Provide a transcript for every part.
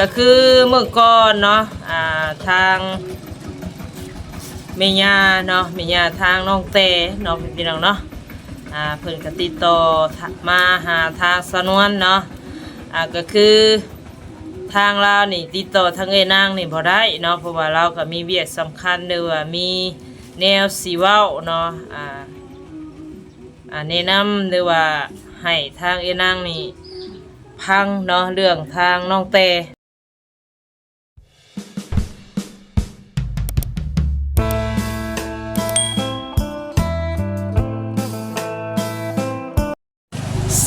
ກໍຄືມື້ກ່ອນເນາະ ອ່າ ທາງແມ່ຍ່າເນາະ ແມ່ຍ່າທາງນ້ອງແຕເນາະ ພີ່ນ້ອງເນາະ ອ່າ ເພິ່ນກໍຕິດຕໍ່ມາຫາທາງສາວນວນເນາະ ອ່າ ກໍຄືທາງລາວນີ້ຕິດຕໍ່ທາງເອື້ອຍນາງນີ້ບໍ່ໄດ້ເນາະ ເພາະວ່າລາວກໍມີວຽກສຳຄັນ ຫຼືວ່າມີແນວຊິເວົ້າເນາະ ອ່າ ອ່າ ແນະນຳ ຫຼືວ່າໃຫ້ທາງເອື້ອຍນາງນີ້ຟັງເນາະ ເລື່ອງທາງນ້ອງແຕ.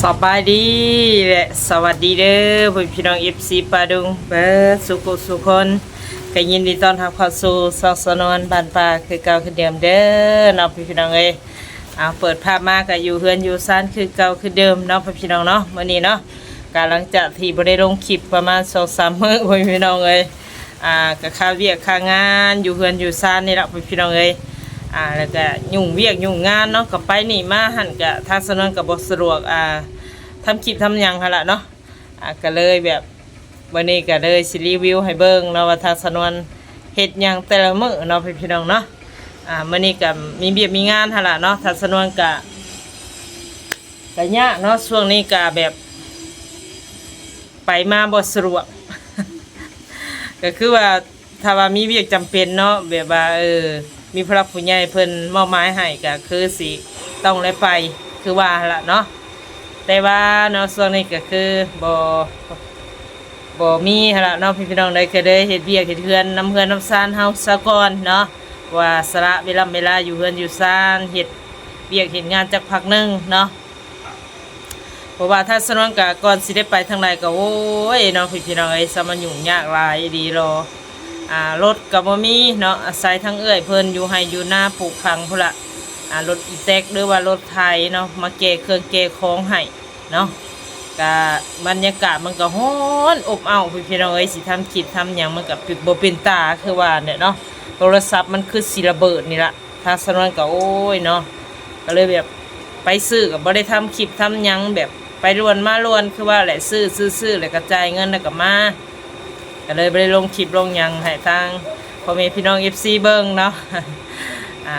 ສະບາຍດີ ແລະ ສະຫວັດດີເດີ ພໍ່ແມ່ພີ່ນ້ອງ ເອັຟຊີ ປາດຸງ ເບິດສູ່ຜູ້ສູ່ຄົນ ກໍຍິນດີຕ້ອນຮັບເຂົ້າສູ່ຊ່ອງສາວນວນບ້ານປ່າຄືເກົ່າຄືເດີມເດີເນາະ ພີ່ນ້ອງເອີຍ. ເອົາ ເປີດພາບມາກໍຢູ່ເຮືອນຢູ່ຊານຄືເກົ່າຄືເດີມເນາະ ພີ່ນ້ອງເນາະ. ມື້ນີ້ເນາະ ກໍຫຼັງຈາກທີ່ບໍ່ໄດ້ລົງຄລິບປະມານສອງສາມມື້ ພໍ່ແມ່ພີ່ນ້ອງເອີຍ ອ່າ ກໍຄາວຽກຄາງານຢູ່ເຮືອນຢູ່ຊານນີ້ລະ ພີ່ນ້ອງເອີຍ ອ່າ ແລ້ວກໍຫຍຸ້ງວຽກຫຍຸ້ງງານເນາະ ກໍໄປນີ້ມາຫັ້ນ ກໍທາງສາວນວນກໍບໍ່ສະດວກ ອ່າ ທຳຄລິບທຳຫຍັງຫັ້ນລະເນາະ ອ່າ ກໍເລີຍແບບ ມື້ນີ້ກໍເລີຍຊິຣີວິວໃຫ້ເບິ່ງເນາະ ວ່າທາງສາວນວນເຮັດຫຍັງແຕ່ລະມື້ເນາະ ພີ່ນ້ອງເນາະ. ອ່າ ມື້ນີ້ກໍມີວຽກມີງານຫັ້ນລະເນາະ ທາງສາວນວນກໍ ກະຍາກເນາະ ຊ່ວງນີ້ກະແບບໄປມາບໍ່ສະດວກ ກະຄືວ່າຖ້າວ່າມີວຽກຈຳເປັນເນາະ ແບບວ່າ ເອີ ມີຜູ້ຫຼັກຜູ້ໃຫຍ່ເພິ່ນມອບໝາຍໃຫ້ ກະຄືຊິຕ້ອງໄດ້ໄປ ຄືວ່າຫັ້ນລະເນາະ. ແຕ່ວ່າເນາະ ຊ່ວງນີ້ກະຄືບໍ່ ບໍ່ມີຫັ້ນລະເນາະ ພີ່ນ້ອງເອີຍ ກະເລີຍເຮັດວຽກເຮັດເຮືອນນຳເຮືອນນຳຊານເຮົາຊະກ່ອນເນາະ ວ່າສະຫຼະເວລາ ເວລາຢູ່ເຮືອນຢູ່ຊານ ເຮັດວຽກເຮັດງານຈັກພັກໜຶ່ງເນາະ. ເພາະວ່າທາງສາວນວນກະ ກ່ອນຊິໄດ້ໄປທາງໃດກະ ໂອ້ຍເນາະ ພີ່ນ້ອງເອີຍ ຊ່ຳວ່າຫຍຸ້ງຍາກຫຼາຍອີ່ຫຼີຫຼໍ. ອ່າ ລົດກະບໍ່ມີເນາະ ອາໄສທາງເອື້ອຍເພິ່ນຢູ່ໄຮ່ຢູ່ນາປູກຝັງພຸ້ນລະ ອ່າ ລົດອີແຕັກ ຫຼືວ່າລົດໄຖເນາະ ມາແກ່ເຄື່ອງແກ່ຂອງໃຫ້ເນາະ. ກະບັນຍາກາດມັນກະຮ້ອນອົບເອົ້າ ພີ່ນ້ອງເອີຍ ຊິທຳຄລິບທຳຫຍັງມັນກະບໍ່ເປັນຕາ ຄືວ່າແຫຼະເນາະ ໂທລະສັບມັນຄືຊິລະເບີດນີ້ລະ. ທາງສາວນວນກະ ໂອ້ຍເນາະ ກະເລີຍແບບໄປຊື້ກະບໍ່ໄດ້ທຳຄລິບທຳຫຍັງ ແບບໄປດ່ວນມາດ່ວນ ຄືວ່າແຫຼະ ຊື້ ຊື້ ຊື້ ແລ້ວກະຈ່າຍເງິນ ແລ້ວກະມາ ກະເລີຍບໍ່ໄດ້ລົງຄລິບລົງຫຍັງໃຫ້ທາງພໍ່ແມ່ພີ່ນ້ອງ ເອັຟຊີ ເບິ່ງເນາະ. ອ່າ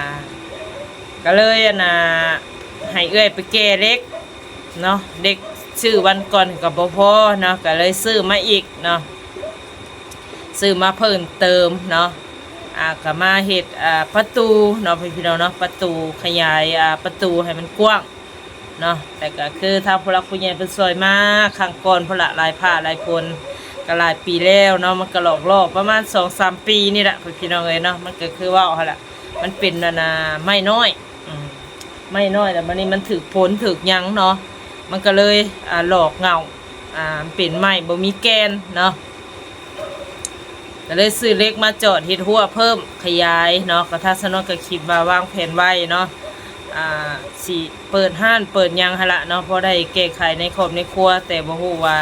ກະເລີຍ ອັນນ່າ ໃຫ້ເອື້ອຍໄປແກ່ເຫຼັກເນາະ ເຫຼັກຊື້ວັນກ່ອນກະບໍ່ພໍເນາະ ກະເລີຍຊື້ມາອີກເນາະ ຊື້ມາເພີ່ມເຕີມເນາະ. ອ່າ ກະມາເຮັດ ອ່າ ປະຕູເນາະ ພີ່ນ້ອງເນາະ ປະຕູ ຂະຫຍາຍ ອ່າ ປະຕູໃຫ້ມັນກວ້າງເນາະ. ແຕ່ກະຄືທາງຜູ້ຫຼັກຜູ້ໃຫຍ່ເພິ່ນຊ່ອຍມາຄັ້ງກ່ອນພຸ້ນລະ ຫຼາຍພາກຫຼາຍຜົນ ກະຫຼາຍປີແລ້ວເນາະ ມັນກະຫຼອກຫຼອກປະມານສອງສາມປີນີ້ລະ ພີ່ນ້ອງເອີຍເນາະ. ມັນກະຄືເວົ້າຫັ້ນລະ ມັນເປັນ ອັນນ່າ ໄມ້ນ້ອຍ ອືມ ໄມ້ນ້ອຍ ແລ້ວບາດນີ້ມັນຖືກຝົນຖືກຫຍັງເນາະ ມັນກະເລີຍ ອ່າ ຫຼອກເຫງົ້າ ອ່າ ມັນເປັນໄມ້ບໍ່ມີແກ່ນເນາະ. ກະເລີຍຊື້ເຫຼັກມາຈອດເຮັດຮົ້ວເພີ່ມຂະຫຍາຍເນາະ ກະທາງສາວນວນກະຄິດວ່າວາງແຜນໄວ້ເນາະ ອ່າ ຊິເປີດຮ້ານເປີດຫຍັງຫັ້ນລະເນາະ ພໍໄດ້ແກ້ໄຂໃນຄອບໃນຄົວ ແຕ່ບໍ່ຮູ້ວ່າ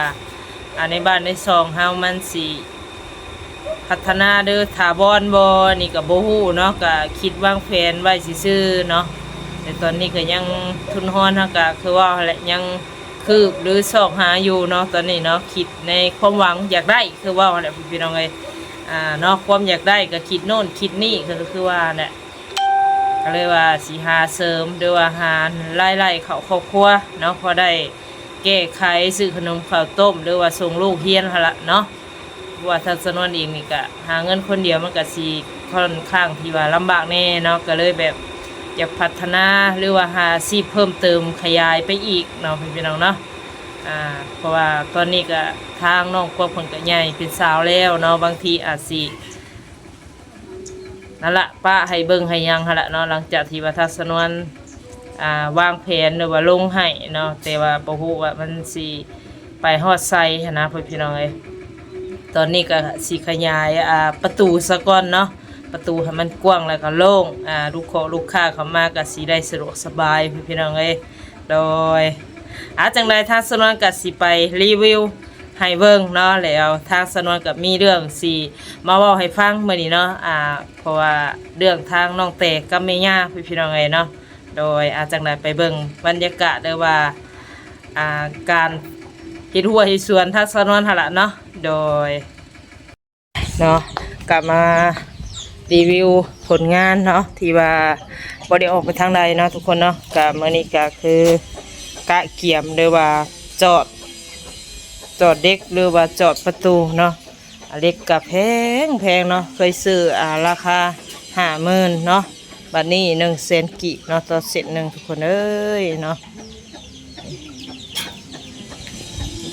ອ່າ ໃນບ້ານໃນຊ່ອງເຮົາມັນຊິພັດທະນາ ຫຼື ຖາວອນບໍ່ ນີ້ກະບໍ່ຮູ້ເນາະ ກະຄິດວາງແຜນໄວ້ຊື່ໆເນາະ. ແຕ່ຕອນນີ້ກະຍັງ ທຶນຮອນເຮົາກະຄືເວົ້າຫັ້ນແຫຼະ ຍັງ ຄືບ ຫຼື ຊອກຫາຢູ່ເນາະ ຕອນນີ້ເນາະ ຄິດໃນຄວາມຫວັງຢາກໄດ້ ຄືເວົ້າຫັ້ນແຫຼະ ພີ່ນ້ອງເອີຍ ອ່າ ເນາະ ຄວາມຢາກໄດ້ກະຄິດໂນ່ນຄິດນີ້ ກະຄືວ່າຫັ້ນແຫຼະ ກະເລີຍວ່າຊິຫາເສີມ ຫຼືວ່າຫາລາຍໄດ້ເຂົ້າຄອບຄົວເນາະ ພໍໄດ້ແກ້ໄຂ ຊື້ຂະໜົມເຂົ້າຕົ້ມ ຫຼືວ່າສົ່ງລູກຮຽນຫັ້ນລະເນາະ. ເພາະວ່າທາງສາວນວນເອງນີ້ກະຫາເງິນຄົນດຽວ ມັນກະຊິຂ້ອນຂ້າງທີ່ວ່າລຳບາກແດ່ເນາະ ກະເລີຍແບບຢາກພັດທະນາ ຫຼືວ່າຫາອາຊີບເພີ່ມເຕີມຂະຫຍາຍໄປອີກເນາະ ພີ່ນ້ອງເນາະ. ອ່າ ເພາະວ່າຕອນນີ້ກະທາງນ້ອງກວບເພິ່ນກະໃຫຍ່ເປັນສາວແລ້ວເນາະ ບາງທີອາດຊິ ນັ້ນລະ ປະໃຫ້ເບິ່ງໃຫ້ຫຍັງຫັ້ນລະເນາະ ຫຼັງຈາກທີ່ວ່າທາງສາວນວນ ອ່າ ວາງແຜນ ຫຼືວ່າລົງໃຫ້ເນາະ ແຕ່ວ່າບໍ່ຮູ້ວ່າມັນຊິໄປຮອດໃສຫັ້ນນະ ພໍ່ແມ່ພີ່ນ້ອງເອີຍ. ຕອນນີ້ກະຊິຂະຫຍາຍ ອ່າ ປະຕູສາກ່ອນເນາະ ປະຕູໃຫ້ມັນກວ້າງ ແລ້ວກະໂລ່ງ ອ່າ ລູກຄ້າ ລູກຄ້າເຂົ້າມາກະຊິໄດ້ສະດວກສະບາຍ ພີ່ນ້ອງເອີຍ. ໂດຍ ອ່າ ຈັ່ງໃດທາງສາວນວນກະຊິໄປຣີວິວໃຫ້ເບິ່ງເນາະ ແລ້ວທາງສາວນວນກະມີເລື່ອງຊິມາເວົ້າໃຫ້ຟັງມື້ນີ້ເນາະ ອ່າ ເພາະວ່າເລື່ອງທາງນ້ອງແຕກັບແມ່ຍ່າ ພີ່ນ້ອງເອີຍເນາະ. ໂດຍ ອ່າ ຈັ່ງໃດໄປເບິ່ງບັນຍາກາດ ຫຼືວ່າ ອ່າ ການເຮັດຮົ້ວເຮັດສວນທາງສາວນວນຫັ້ນລະເນາະ. ໂດຍ ເນາະ ກະມາຣີວິວຜົນງານເນາະ ທີ່ວ່າບໍ່ໄດ້ອອກໄປທາງໃດເນາະທຸກຄົນເນາະ. ກະມື້ນີ້ກະຄືກະກຽມ ຫຼືວ່າຈອດ ຈອດເຫຼັກ ຫຼືວ່າຈອດປະຕູເນາະ. ເຫຼັກກະແພງໆເນາະ ເຄີຍຊື້ ອ່າ ລາຄາຫ້າໝື່ນເນາະ ບັດນີ້ໜຶ່ງແສນກີບເນາະ ຕໍ່ເສັ້ນໜຶ່ງ ທຸກຄົນເອີຍເນາະ.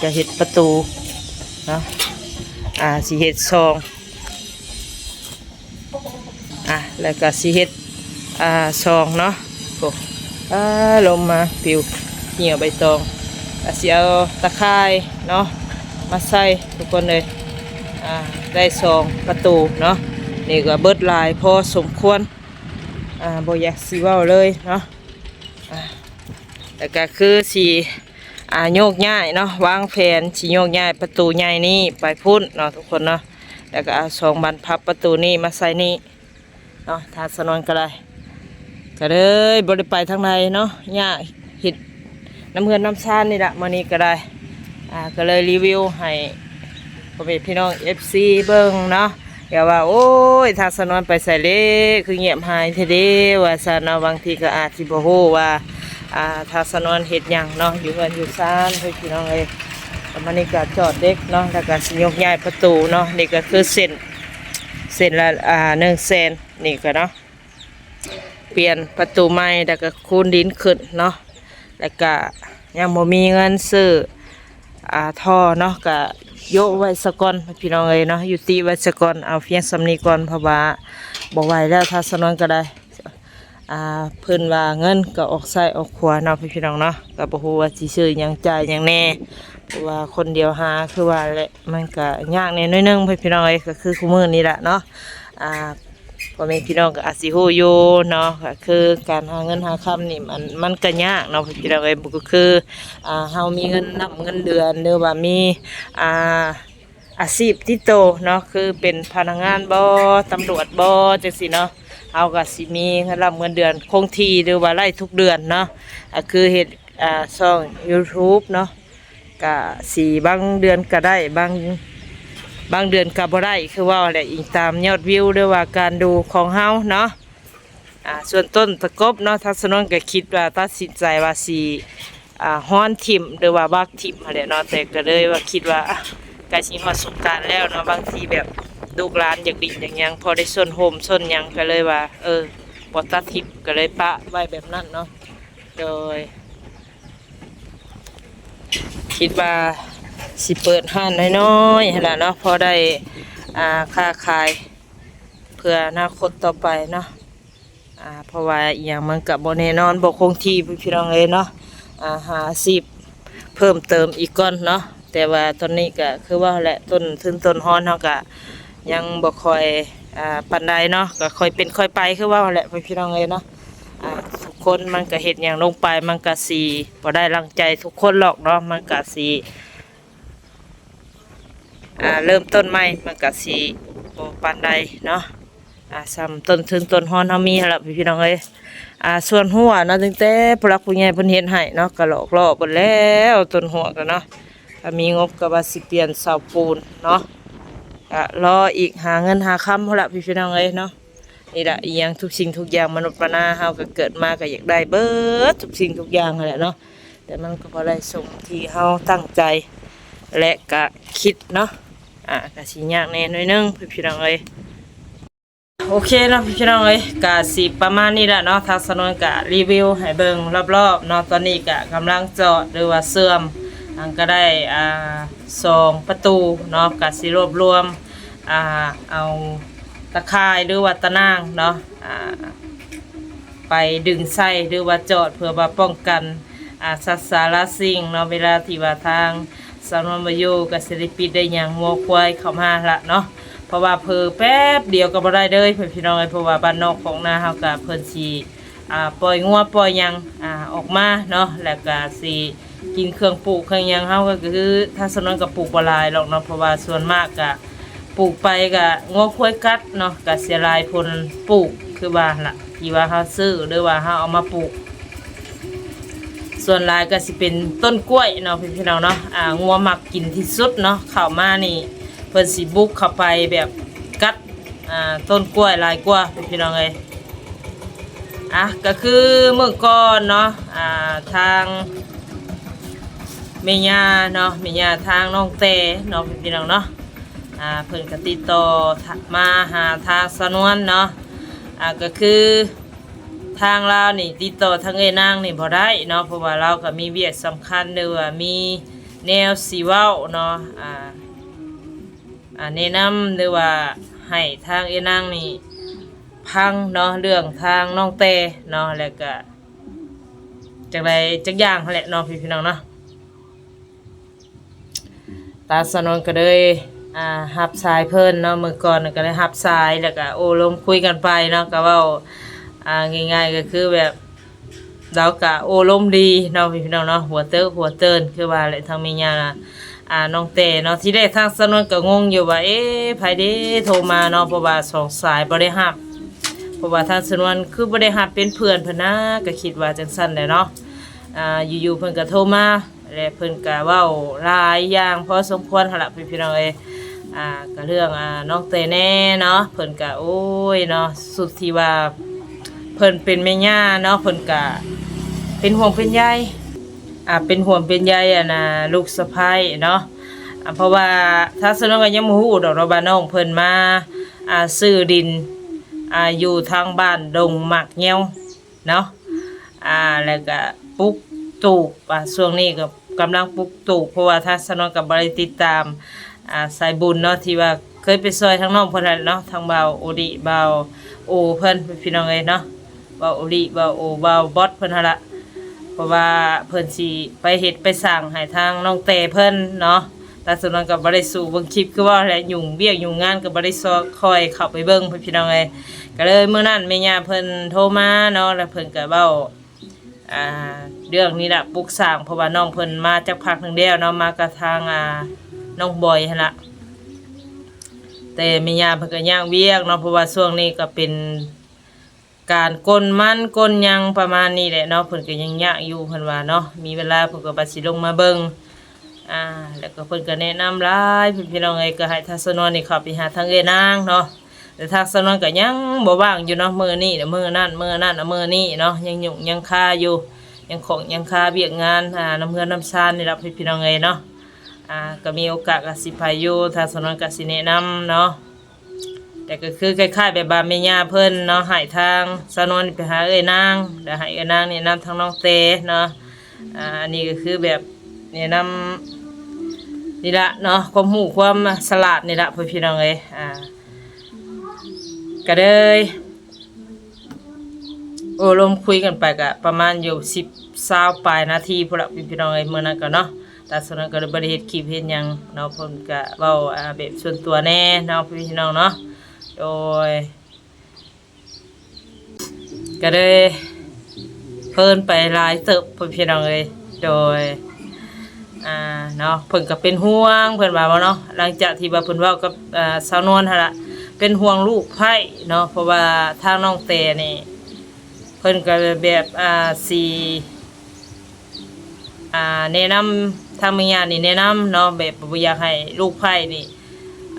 ກະເຮັດປະຕູເນາະ ອ່າ ຊິເຮັດຊ່ອງ ອ່າ ແລ້ວກະຊິເຮັດ ອ່າ ຊ່ອງເນາະ. ໂອ້ ອ່າ ລົມມາປິວ ເຫື່ອໃບຕອງ. ກະຊິເອົາຕາຂ່າຍເນາະ ມາໃສ່ທຸກຄົນເອີຍ. ອ່າ ໄດ້ຊ່ອງປະຕູເນາະ ນີ້ກະເບິດຫຼາຍພໍສົມຄວນ ອ່າ ບໍ່ຢາກຊິເວົ້າເລີຍເນາະ. ອ່າ ແລ້ວກະຄືຊິ ອ່າ ໂຍກຍ້າຍເນາະ ວາງແຜນຊິໂຍກຍ້າຍປະຕູໃຫຍ່ນີ້ໄປພຸ້ນເນາະທຸກຄົນເນາະ. ແລ້ວກະເອົາສອງບານພັບປະຕູນີ້ມາໃສ່ນີ້ເນາະ ທາງສາວນວນກະໄດ້ ກະເລີຍບໍ່ໄດ້ໄປທາງໃດເນາະ ຍາກເຮັດນຳເຮືອນນຳຊານນີ້ລະ ມື້ນີ້ກະໄດ້. ອ່າ ກະເລີຍຣີວິວໃຫ້ພໍ່ແມ່ພີ່ນ້ອງເອັຟຊີເບິ່ງເນາະ ຢ່າວ່າ ໂອ້ຍ ທາງສາວນວນໄປໃສເດ້ ຄືງຽບຫາຍແທ້ເດ້ ວ່າຊັ້ນເນາະ. ບາງທີກະອາດຊິບໍ່ຮູ້ວ່າ ອ່າ ທາງສາວນວນເຮັດຫຍັງເນາະ ຢູ່ເຮືອນຢູ່ຊານ ພີ່ນ້ອງເອີຍ. ກະມານີ້ກະຈອດເຫຼັກເນາະ ແລ້ວກະຊິຍົກຍ້າຍປະຕູເນາະ. ນີ້ກະຄືເສັ້ນ ເສັ້ນລະ ອ່າ ໜຶ່ງແສນ ນີ້ກະເນາະ ປ່ຽນປະຕູໃໝ່ ແລ້ວກະຄູນດິນຂຶ້ນເນາະ. ແລ້ວກະຍັງບໍ່ມີເງິນຊື້ ອ່າ ທໍ່ເນາະ ກະໂຍະໄວ້ສາກ່ອນພີ່ນ້ອງເອີຍເນາະ ຍຸຕິໄວ້ສາກ່ອນ ເອົາພຽງສ່ຳນີ້ກ່ອນ ເພາະວ່າບໍ່ໄຫວແລ້ວ ທາງສາວນວນກະໄດ້ ອ່າ ເພິ່ນວ່າເງິນກະອອກຊ້າຍອອກຂວາເນາະ ພີ່ນ້ອງເນາະ. ກະບໍ່ຮູ້ວ່າຊິຊື້ຫຍັງຈ່າຍຫຍັງແດ່ ເພາະວ່າຄົນດຽວຫາ ຄືວ່າແຫຼະ ມັນກະຍາກແດ່ໜ້ອຍໜຶ່ງ ພີ່ນ້ອງເອີຍ ກະຄືຄູ່ມື້ນີ້ລະເນາະ. ອ່າ ພໍ່ແມ່ພີ່ນ້ອງກະອາດຊິຮູ້ຢູ່ເນາະ ກະຄືການຫາເງິນຫາຄຳນີ້ ມັນ ມັນກະຍາກເນາະ ພີ່ນ້ອງເອີຍ. ບໍ່ຄື ອ່າ ເຮົາມີເງິນນຳເງິນເດືອນ ຫຼືວ່າມີ ອ່າ ອາຊີບຕິດໂຕເນາະ ຄືເປັນພະນັກງານບໍ ຕຳຫຼວດບໍ ຈັ່ງຊີ້ເນາະ ເຮົາກະຊິມີເງິນລຳເງິນເດືອນຄົງທີ່ ຫຼືວ່າໄດ້ທຸກເດືອນເນາະ. ກະຄືເຮັດ ອ່າ ຊ່ອງຢູທູບເນາະ ກະຊິບາງເດືອນກະໄດ້ ບາງ ບາງເດືອນກະບໍ່ໄດ້ ຄືເວົ້າແຫຼະ ອີງຕາມຍອດວິວ ຫຼືວ່າການດູຂອງເຮົາເນາະ. ອ່າ ສ່ວນຕົ້ນຕະກົບເນາະ ທາງສາວນວນກະຄິດວ່າ ຕັດສິນໃຈວ່າຊິ ອ່າ ຮ້ອນຖິ້ມ ຫຼືວ່າບັກຖິ້ມຫັ້ນແຫຼະເນາະ ແຕ່ກະເລີຍວ່າຄິດວ່າ ອ່ະ ໃກ້ຊິຮອດສົງການແລ້ວເນາະ ບາງທີແບບລູກຫຼານຢາກຫຼິ້ນຢາກຫຍັງ ພໍໄດ້ຊົນຮົ່ມຊົນຫຍັງ ກະເລີຍວ່າ ເອີ ບໍ່ຕັດຖິ້ມ ກະເລີຍປະໄວ້ແບບນັ້ນເນາະ. ໂດຍ ຄິດວ່າຊິເປີດຮ້ານນ້ອຍໆຫັ້ນລະເນາະ ພໍໄດ້ ອ່າ ຄ້າຂາຍເພື່ອອະນາຄົດຕໍ່ໄປເນາະ. ອ່າ ເພາະວ່າອີ່ຫຍັງມັນກະບໍ່ແນ່ນອນ ບໍ່ຄົງທີ່ ພີ່ນ້ອງເອີຍເນາະ. ອ່າ ຫາອາຊີບເພີ່ມເຕີມອີກກ່ອນເນາະ ແຕ່ວ່າຕອນນີ້ກະຄືວ່າແຫຼະ ຕົ້ນທຶນຕົ້ນຮອນເຮົາກະຍັງບໍ່ຄ່ອຍ ອ່າ ປານໃດເນາະ ກະຄ່ອຍເປັນຄ່ອຍໄປ ຄືວ່າແຫຼະ ພີ່ນ້ອງເອີຍເນາະ. ອ່າ ທຸກຄົນມັນກະເຮັດຫຍັງລົງໄປ ມັນກະຊິບໍ່ໄດ້ດັ່ງໃຈທຸກຄົນຫຼອກເນາະ ມັນກະຊິ ອ່າ ເລີ່ມຕົ້ນໃໝ່ມັນກະຊິບໍ່ປານໃດເນາະ. ອ່າ ສ່ຳຕົ້ນທຶນຕົ້ນຮອນເຮົາມີຫັ້ນລະ ພີ່ນ້ອງເອີຍ. ອ່າ ສ່ວນຮົ້ວເນາະ ຕັ້ງແຕ່ຜູ້ຫຼັກຜູ້ໃຫຍ່ເພິ່ນເຮັດໃຫ້ເນາະ ກະຫຼອກລໍ້ເບິດແລ້ວ ຕົ້ນຮົ້ວກະເນາະ. ຖ້າມີງົບກະວ່າຊິປ່ຽນເສົາປູນເນາະ ກະລໍອີກ ຫາເງິນຫາຄຳພຸ້ນລະ ພີ່ນ້ອງເອີຍເນາະ. ນີ້ລະ ອີ່ຫຍັງທຸກສິ່ງທຸກຢ່າງ ມະນຸດມະນາເຮົາກະເກີດມາກະຢາກໄດ້ເບິດທຸກສິ່ງທຸກຢ່າງຫັ້ນແຫຼະເນາະ ແຕ່ມັນກະບໍ່ໄດ້ສົມທີ່ເຮົາຕັ້ງໃຈ ແລະກະຄິດເນາະ. ອ່າ ກະຊິຍາກແດ່ໜ້ອຍໜຶ່ງ ພີ່ນ້ອງເອີຍ. ໂອເຄເນາະ ພີ່ນ້ອງເອີຍ ກະຊິປະມານນີ້ລະເນາະ ທາງສາວນວນກະຣີວິວໃຫ້ເບິ່ງລອບໆເນາະ. ຕອນນີ້ກະກຳລັງຈອດ ຫຼືວ່າເຊື່ອມ ອັນກະໄດ້ ອ່າ ສອງປະຕູເນາະ ກະຊິລວບລວມ ອ່າ ເອົາຕາຂ່າຍ ຫຼືວ່າຕາໜ່າງເນາະ ອ່າ ໄປດຶງໃສ່ ຫຼືວ່າຈອດ ເພື່ອວ່າປ້ອງກັນ ອ່າ ສັດສາລາສິ່ງເນາະ. ເວລາທີ່ວ່າທາງສາວນວນບໍ່ຢູ່ ກະຊິໄດ້ປິດໄດ້ຫຍັງງົວຄວາຍເຂົ້າມາລະເນາະ ເພາະວ່າເຜີແປັບດຽວກະບໍ່ໄດ້ເລີຍ ພີ່ນ້ອງເອີຍ. ເພາະວ່າບ້ານນອກຂອງນາເຮົາກະເພິ່ນຊິ ອ່າ ປ່ອຍງົວປ່ອຍຫຍັງ ອ່າ ອອກມາເນາະ ແລ້ວກະຊິ ກິນເຄື່ອງປູກເຄື່ອງຫຍັງ ເຮົາກະຄື ທາງສາວນວນກະປູກບໍ່ຫຼາຍດອກເນາະ ເພາະວ່າສ່ວນມາກກະປູກໄປກະງົວຄວາຍກັດເນາະ ກະເສຍຫຼາຍຜົນປູກ ຄືວ່າຫັ້ນລະ ທີ່ວ່າເຮົາຊື້ ຫຼືວ່າເຮົາເອົາມາປູກ. ສ່ວນຫຼາຍກະຊິເປັນຕົ້ນກ້ວຍເນາະ ພີ່ນ້ອງເນາະ ອ່າ ງົວມັກກິນທີ່ສຸດເນາະ. ເຂົ້າມານີ້ເພິ່ນຊິບຸກເຂົ້າໄປແບບ ກັດ ອ່າ ຕົ້ນກ້ວຍຫຼາຍກວ່າພີ່ນ້ອງເອີຍ. ອ່ະ ກໍຄືມື້ກ່ອນເນາະ ອ່າ ທາງແມ່ຍ່າເນາະ ແມ່ຍ່າທາງນ້ອງແຕເນາະ ພີ່ນ້ອງເນາະ ອ່າ ເພິ່ນກໍຕິດຕໍ່ມາຫາທາງສາວນວນເນາະ. ອ່າ ກໍຄືທາງລາວນີ້ຕິດຕໍ່ທາງເອື້ອຍນາງນີ້ບໍ່ໄດ້ເນາະ ເພາະວ່າລາວກໍມີວຽກສຳຄັນ ຫຼືວ່າມີແນວຊິເວົ້າເນາະ ອ່າ ອ່າ ແນະນຳ ຫຼືວ່າໃຫ້ທາງເອື້ອຍນາງນີ້ຟັງເນາະ ເລື່ອງທາງນ້ອງແຕເນາະ ແລ້ວກະຈັ່ງໃດຈັກຢ່າງຫັ້ນແຫຼະເນາະ ພີ່ນ້ອງເນາະ. ທາງສາວນວນກໍເລີຍ ອ່າ ຮັບສາຍເພິ່ນເນາະ ມື້ກ່ອນກໍໄດ້ຮັບສາຍ ແລ້ວກໍໂອ້ລົມຄຸຍກັນໄປເນາະ ກໍເວົ້າ ອ່າ ງ່າຍໆ ກໍຄືແບບ ລາວກະໂອ້ລົມດີເນາະ ພີ່ນ້ອງເນາະ ຫົວເຕີກຫົວເຕີນ ຄືວ່າແຫຼະ ທາງແມ່ຍ່າ ອ່າ ນ້ອງແຕເນາະ. ທີແລກທາງສາວນວນກະງົງຢູ່ວ່າ ເອ ໃຜເດ້ໂທມາເນາະ ເພາະວ່າສອງສາຍບໍ່ໄດ້ຮັບ ເພາະວ່າທາງສາວນວນຄືບໍ່ໄດ້ຮັບເປັນເພື່ອນເພິ່ນນະ ກະຄິດວ່າຈັ່ງຊັ້ນແຫຼະເນາະ. ອ່າ ຢູ່ໆເພິ່ນກະໂທມາ ແລະ ເພິ່ນກະເວົ້າຫຼາຍຢ່າງພໍສົມຄວນຫັ້ນລະ ພີ່ນ້ອງເອີຍ. ອ່າ ກະເລື່ອງ ອ່າ ນ້ອງແຕແດ່ເນາະ ເພິ່ນກະ ໂອ້ຍເນາະ ສຸດທີ່ວ່າເພິ່ນເປັນແມ່ຍ່າເນາະ ເພິ່ນກະເປັນຫ່ວງເປັນໃຍ ອ່າ ເປັນຫ່ວງເປັນໃຍ ອັນນ່າ ລູກສະໃພ້ເນາະ. ອ່າ ເພາະວ່າທາງສາວນວນກໍຍັງບໍ່ຮູ້ດອກເນາະວ່ານ້ອງເພິ່ນມາ ອ່າ ຊື້ດິນ ອ່າ ຢູ່ທາງບ້ານດົງໝາກແງວ ເນາະ ອ່າ ແລ້ວກະປຸກຕູບ ອ່າ ຊ່ວງນີ້ກໍກຳລັງປຸກຕູບ ເພາະວ່າທາງສາວນວນກໍບໍ່ໄດ້ຕິດຕາມ ອ່າ ສາຍບຸນເນາະ ທີ່ວ່າເຄີຍໄປຊ່ອຍທາງນ້ອງເພິ່ນຫັ້ນເນາະ ທາງບ່າວໂອລິ ບ່າວໂອເພິ່ນ ພີ່ນ້ອງເອີຍເນາະ ບ່າວໂອລິ ບ່າວໂອ ບ່າວບອດເພິ່ນຫັ້ນລະ ເພາະວ່າເພິ່ນຊິໄປເຮັດໄປສ້າງໃຫ້ທາງນ້ອງແຕເພິ່ນເນາະ. ທາງສາວນວນກໍບໍ່ໄດ້ສູ້ເບິ່ງຄລິບ ຄືວ່າແຫຼະ ຫຍຸ້ງວຽກຫຍຸ້ງງານກໍບໍ່ໄດ້ຊອກ ຄ່ອຍເຂົ້າໄປເບິ່ງ ພີ່ນ້ອງເອີຍ. ກໍເລີຍມື້ນັ້ນແມ່ຍ່າເພິ່ນໂທມາເນາະ ແລ້ວເພິ່ນກໍເວົ້າ ອ່າ ເລື່ອງນີ້ລະ ປຸກສ້າງ ເພາະວ່ານ້ອງເພິ່ນມາຈັກພັກໜຶ່ງແລ້ວເນາະ ມາກັບທາງ ອ່າ ນ້ອງບອຍຫັ້ນລະ ແຕ່ແມ່ຍ່າເພິ່ນກໍຍາກວຽກເນາະ ເພາະວ່າຊ່ວງນີ້ກໍເປັນ ການກົນມັນກົນຫຍັງປະມານນີ້ແຫຼະເນາະ ເພິ່ນກໍຍັງຍາກຢູ່ ເພິ່ນວ່າເນາະ ມີເວລາເພິ່ນກໍວ່າຊິລົງມາເບິ່ງ ອ່າ ແລ້ວກໍເພິ່ນກໍແນະນຳຫຼາຍ ພີ່ນ້ອງເອີຍ. ກໍໃຫ້ທາງສາວນວນນີ້ເຂົ້າໄປຫາທາງເອື້ອຍນາງເນາະ ແຕ່ທາງສາວນວນກໍຍັງບໍ່ວ່າງຢູ່ເນາະ ມື້ນີ້ແລ້ວມື້ນັ້ນ ມື້ນັ້ນແລ້ວມື້ນີ້ເນາະ ຍັງຫຍຸ້ງຍັງຄາຢູ່ ຍັງຂ້ອງຍັງຄາວຽກງານ ອ່າ ນຳເຮືອນນຳຊານນີ້ລະ ພີ່ນ້ອງເອີຍເນາະ. ອ່າ ກໍມີໂອກາດກໍຊິໄປຢູ່ ທາງສາວນວນກໍຊິແນະນຳເນາະ. ແຕ່ກໍຄືຄ້າຍໆແບບວ່າແມ່ຍ່າເພິ່ນເນາະ ໃຫ້ທາງສາວນວນໄປຫາເອື້ອຍນາງ ແລ້ວໃຫ້ເອື້ອຍນາງແນະນຳທາງນ້ອງແຕເນາະ. ອ່າ ອັນນີ້ກໍຄືແບບແນະນຳນີ້ລະເນາະ ຄວາມຮູ້ຄວາມສະຫຼາດນີ້ລະ ພີ່ນ້ອງເອີຍ. ອ່າ ກໍເລີຍໂອ້ລົມຄຸຍກັນໄປກໍປະມານຢູ່ສິບ ຊາວປາຍນາທີພຸ້ນລະ ພີ່ນ້ອງເອີຍ. ມື້ນັ້ນກໍເນາະ ຕາສະນັ້ນກໍເລີຍບໍ່ໄດ້ເຮັດຄລິບເຮັດຫຍັງເນາະ ເພິ່ນກະເວົ້າ ອ່າ ແບບສ່ວນຕົວແດ່ເນາະ ພີ່ນ້ອງເນາະ. ໂດຍ ກະເລີຍເພີນໄປຫຼາຍເຕີບ ພີ່ນ້ອງເອີຍ. ໂດຍ ອ່າ ເນາະ ເພິ່ນກະເປັນຫ່ວງ ເພິ່ນວ່າເນາະ ຫຼັງຈາກທີ່ວ່າເພິ່ນເວົ້າກັບ ອ່າ ສາວນວນຫັ້ນລະ ເປັນຫ່ວງລູກໃພ້ເນາະ ເພາະວ່າທາງນ້ອງແຕນີ້ ເພິ່ນກໍແບບ ອ່າ ຊິ ອ່າ ແນະນຳ ທາງແມ່ຍ່ານີ້ແນະນຳເນາະ ແບບບໍ່ຢາກໃຫ້ລູກໃພ້ນີ້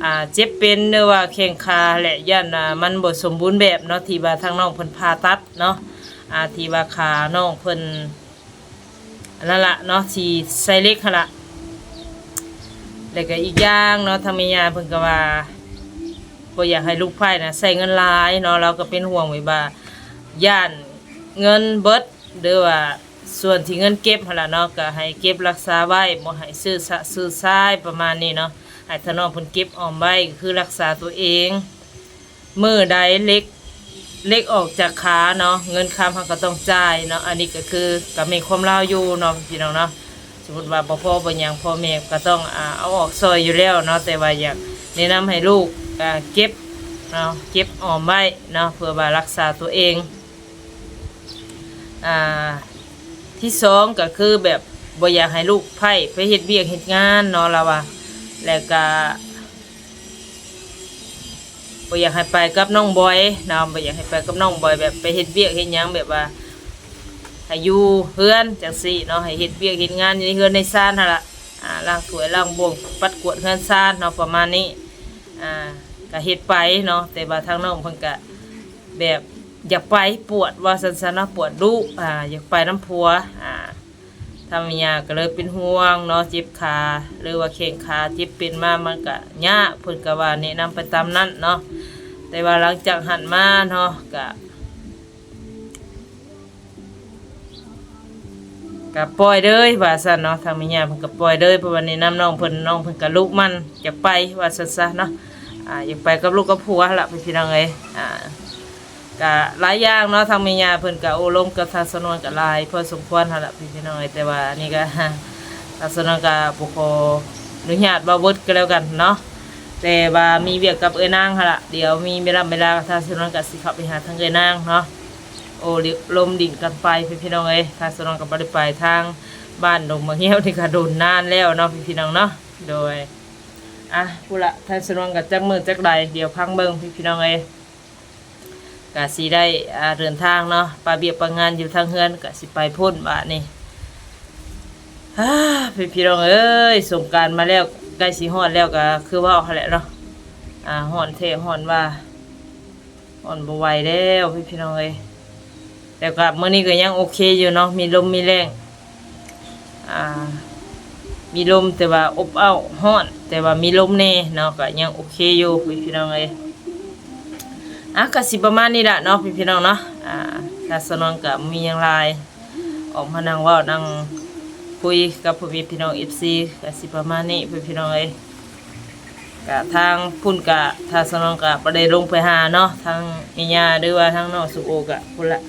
ອ່າ ເຈັບເປັນ ຫຼືວ່າແຂ້ງຂາແຫຼະ ຢ້ານ ອ່າ ມັນບໍ່ສົມບູນແບບເນາະ ທີ່ວ່າທາງນ້ອງເພິ່ນຜ່າຕັດເນາະ ອ່າ ທີ່ວ່າຂານ້ອງເພິ່ນ ອັນນັ້ນລະເນາະ ທີ່ໃສ່ເຫຼັກຫັ້ນລະ. ແລ້ວກໍອີກຢ່າງເນາະ ທາງແມ່ຍ່າເພິ່ນກໍວ່າບໍ່ຢາກໃຫ້ລູກໃພ້ນະໃຊ້ເງິນຫຼາຍເນາະ ລາວກໍເປັນຫ່ວງແບບວ່າຢ້ານເງິນເບິດ ຫຼືວ່າສ່ວນທີ່ເງິນເກັບຫັ້ນລະເນາະ ກໍໃຫ້ເກັບຮັກສາໄວ້ ບໍ່ໃຫ້ຊື້ຊະຊື້ຊາຍ ປະມານນີ້ເນາະ ໃຫ້ທາງນ້ອງເພິ່ນເກັບອອມໄວ້ ກໍຄືຮັກສາຕົວເອງ. ມື້ໃດເຫຼັກ ເຫຼັກອອກຈາກຂາເນາະ ເງິນຄຳເຮົາກໍຕ້ອງຈ່າຍເນາະ ອັນນີ້ກໍຄືກໍແມ່ນຄວາມລາວຢູ່ເນາະ ພີ່ນ້ອງເນາະ. ສົມມຸດວ່າບໍ່ພໍບໍ່ຫຍັງ ພໍ່ແມ່ກໍຕ້ອງ ອ່າ ເອົາອອກຊ່ອຍຢູ່ແລ້ວເນາະ ແຕ່ວ່າຢາກແນະນຳໃຫ້ລູກ ອ່າ ເກັບເນາະ ເກັບອອມໄວ້ເນາະ ເພື່ອວ່າຮັກສາຕົວເອງ. ອ່າ ທີສອງກໍຄືແບບບໍ່ຢາກໃຫ້ລູກໃພ້ໄປເຮັດວຽກເຮັດງານເນາະ ລາວວ່າ ແລ້ວກໍ ບໍ່ຢາກໃຫ້ໄປກັບນ້ອງບອຍເນາະ ບໍ່ຢາກໃຫ້ໄປກັບນ້ອງບອຍ ແບບໄປເຮັດວຽກເຮັດຫຍັງ ແບບວ່າໃຫ້ຢູ່ເຮືອນຈັ່ງຊີ້ເນາະ ໃຫ້ເຮັດວຽກເຮັດງານຢູ່ໃນເຮືອນໃນຊານຫັ້ນລະ ອ່າ ລ້າງຖ້ວຍລ້າງບ່ວງ ປັດກວາດເຮືອນຊານເນາະ ປະມານນີ້. ອ່າ ກະເຮັດໄປເນາະ ແຕ່ວ່າທາງນ້ອງເພິ່ນກະແບບຢາກໄປ ປວດວ່າຊັ້ນຊະເນາະ ປວດດຸ ອາ ຢາກໄປນຳຜົວ ອາ ທາງແມ່ຍ່າກໍເລີຍເປັນຫ່ວງເນາະ ເຈັບຂາ ຫຼືວ່າແຂ້ງຂາເຈັບເປັນມາ ມັນກະຍາກ ເພິ່ນກໍວ່າແນະນຳໄປຕາມນັ້ນເນາະ ແຕ່ວ່າຫຼັງຈາກຫັ້ນມາເນາະ ກະ ກະປ່ອຍເລີຍວ່າຊັ້ນເນາະ ທາງແມ່ຍ່າເພິ່ນກະປ່ອຍເລີຍ ເພາະວ່າແນະນຳນ້ອງເພິ່ນ ນ້ອງເພິ່ນກະລຸກມັນຢາກໄປວ່າຊັ້ນຊະເນາະ ອາ ຢາກໄປກັບລູກກັບຜົວຫັ້ນລະ ພີ່ນ້ອງເອີຍ ອາ ກະຫຼາຍຢ່າງເນາະ ທາງແມ່ຍ່າເພິ່ນກະໂອ້ລົມກັບທາງສາວນວນກະຫຼາຍພໍສົມຄວນຫັ້ນລະ ພີ່ນ້ອງເອີຍ ແຕ່ວ່າອັນນີ້ກະ ທາງສາວນວນກະບໍ່ຂໍອະນຸຍາດເວົ້າເບິດກໍແລ້ວກັນເນາະ ແຕ່ວ່າມີວຽກກັບເອື້ອຍນາງຫັ້ນລະ ດຽວມີເວລາ ເວລາທາງສາວນວນກະຊິເຂົ້າໄປຫາທາງເອື້ອຍນາງເນາະ ໂອ້ລົມດິນກັນໄປ ພີ່ນ້ອງເອີຍ ທາງສາວນວນກໍບໍ່ໄດ້ໄປທາງບ້ານດົງໝາກງຽວນີ້ກໍດົນນານແລ້ວເນາະ ພີ່ນ້ອງເນາະ ໂດຍ ອາ ພຸ້ນລະ ທາງສາວນວນກໍຈັກມື້ຈັກໃດ ດຽວຟັງເບິ່ງ ພີ່ນ້ອງເອີຍ ກະຊິໄດ້ ອາ ເດີນທາງເນາະ ປະວຽກປະງານຢູ່ທາງເຮືອນ ກະຊິໄປພຸ້ນບາດນີ້ ອາ ພີ່ນ້ອງເອີຍ ສົງການມາແລ້ວ ໃກ້ຊິຮອດແລ້ວ ກະຄືເວົ້າຫັ້ນແຫຼະເນາະ ອາ ຮ້ອນແທ້ຮ້ອນວ່າ ອ່ອນບໍ່ໄຫວແລ້ວ ພີ່ນ້ອງເອີຍ ແຕ່ກໍມື້ນີ້ກໍຍັງໂອເຄຢູ່ເນາະ ມີລົມມີແລ້ງ ອ່າ ມີລົມແຕ່ວ່າອົບອ້າວ ຮ້ອນແຕ່ວ່າມີລົມແດ່ເນາະ ກໍຍັງໂອເຄຢູ່ ພີ່ນ້ອງເອີຍ ອ່ະ ກໍຊິປະມານນີ້ລະເນາະ ພີ່ນ້ອງເນາະ ອ່າ ທາງສາວນວນກໍບໍ່ມີຫຍັງຫຼາຍ ອອກມານັ່ງເວົ້ານັ່ງຄຸຍກັບພໍ່ແມ່ພີ່ນ້ອງເອັຟຊີ ກໍຊິປະມານນີ້ ພີ່ນ້ອງເອີຍ ກະທາງພຸ້ນກະ ທາງສາວນວນກະບໍ່ໄດ້ລົງໄປຫາເນາະ ທາງແມ່ຍ່າ ຫຼືວ່າທາງນ້ອງສົມໂອກະພຸ້ນລະ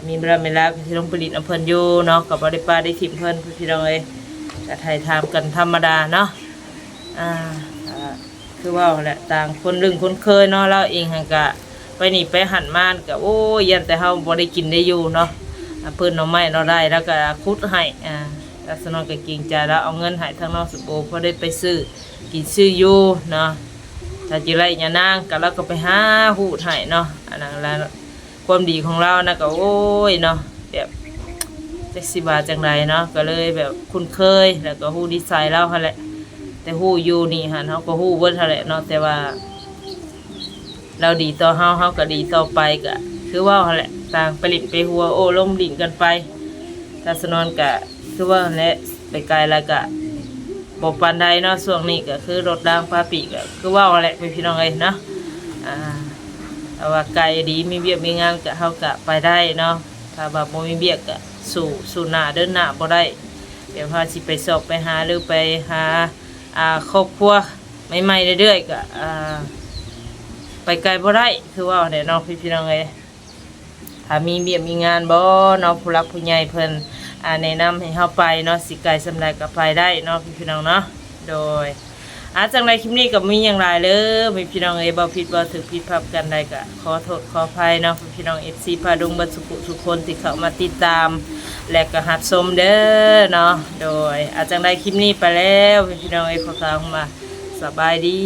ມີເວລາ ເວລາກໍຊິລົງໄປຫຼິ້ນນຳເພິ່ນຢູ່ເນາະ ກໍບໍ່ໄດ້ປະໄດ້ຖິ້ມເພິ່ນ ພີ່ນ້ອງເອີຍ ກະຖ່າຍຖາມກັນທຳມະດາເນາະ ອ່າ ກະຄືເວົ້າແຫຼະ ຕ່າງຄົນລຶ້ງຄົນເຄີຍເນາະ ລາວເອງຫັ້ນກະໄປນີ້ໄປຫັ້ນມາ ກະ ໂອ້ຍ ຢ້ານແຕ່ເຮົາບໍ່ໄດ້ກິນໄດ້ຢູ່ເນາະ ອ່າ ເພິ່ນໜໍ່ໄມ້ໜໍ່ໄດ້ ລາວກະຂຸດໃຫ້ ອ່າ ສາວນວນກະເກງໃຈ ລາວເອົາເງິນໃຫ້ທາງນ້ອງສົມໂອ ພໍໄດ້ໄປຊື້ ກິນຊື້ຢູ່ເນາະ ຖ້າຈະໄລ່ຍານາງກໍ ລາວກໍໄປຫາຮູດໃຫ້ເນາະ ອັນນັ້ນລະ ຄວາມດີຂອງລາວນະ ກໍ ໂອ້ຍເນາະ ແບບ ຈັກຊິວ່າຈັ່ງໃດເນາະ ກໍເລີຍແບບຄຸ້ນເຄີຍ ແລ້ວກໍຮູ້ນິໄສລາວຫັ້ນແຫຼະ ແຕ່ຮູ້ຢູ່ນີ້ຫັ້ນ ເຮົາກໍຮູ້ເບິດຫັ້ນແຫຼະເນາະ ແຕ່ວ່າ ລາວດີຕໍ່ເຮົາ ເຮົາກໍດີຕໍ່ໄປ ກໍຄືເວົ້າຫັ້ນແຫຼະ ຕ່າງໄປຫຼິ້ນໄປຫົວ ໂອ້ລົມດິນກັນໄປ ທາງສາວນວນກະຄືວ່າຫັ້ນແຫຼະ ໄປໄກລະກະບໍ່ປານໃດເນາະ ຊ່ວງນີ້ກະຄືລົດລາງປາປີກ ກະຄືເວົ້າຫັ້ນແຫຼະ ພີ່ນ້ອງເອີຍເນາະ ອ່າ ຖ້າວ່າໄກດີ ມີວຽກມີງານກະ ເຮົາກະໄປໄດ້ເນາະ ຖ້າວ່າບໍ່ມີວຽກກະສູ້ ສູ້ໜ້າເດີນໜ້າບໍ່ໄດ້ ແບບວ່າຊິໄປຊອກໄປຫາ ຫຼືໄປຫາ ອ່າ ຄອບຄົວໃໝ່ໆເລື້ອຍໆ ກະ ອ່າ ໄປໄກບໍ່ໄດ້ ຄືເວົ້າຫັ້ນແຫຼະເນາະ ພີ່ນ້ອງເອີຍ ຖ້າມີວຽກມີງານບໍ່ເນາະ ຜູ້ຫຼັກຜູ້ໃຫຍ່ເພິ່ນ ອ່າ ແນະນຳໃຫ້ເຮົາໄປເນາະ ຊິໄກສ່ຳໃດກໍໄປໄດ້ເນາະ ພີ່ນ້ອງເນາະ ໂດຍ ອ່າ ຈັ່ງໃດຄລິບນີ້ກໍບໍ່ມີຫຍັງຫຼາຍເດີ ພີ່ນ້ອງເອີຍ ເວົ້າຜິດເວົ້າຖືກ ຜິດພາດປະການໃດກໍຂໍໂທດຂໍອະໄພເນາະ ພີ່ນ້ອງເອັຟຊີ ພາດຸງ ເບິດສຸຜູ້ທຸກຄົນທີ່ເຂົ້າມາຕິດຕາມ ແລະກໍຮັບຊົມເດີເນາະ ໂດຍ ອ່າ ຈັ່ງໃດຄລິບນີ້ໄປແລ້ວ ພີ່ນ້ອງເອີຍ ຂໍກ່າວຄຳວ່າ ສະບາຍດີ.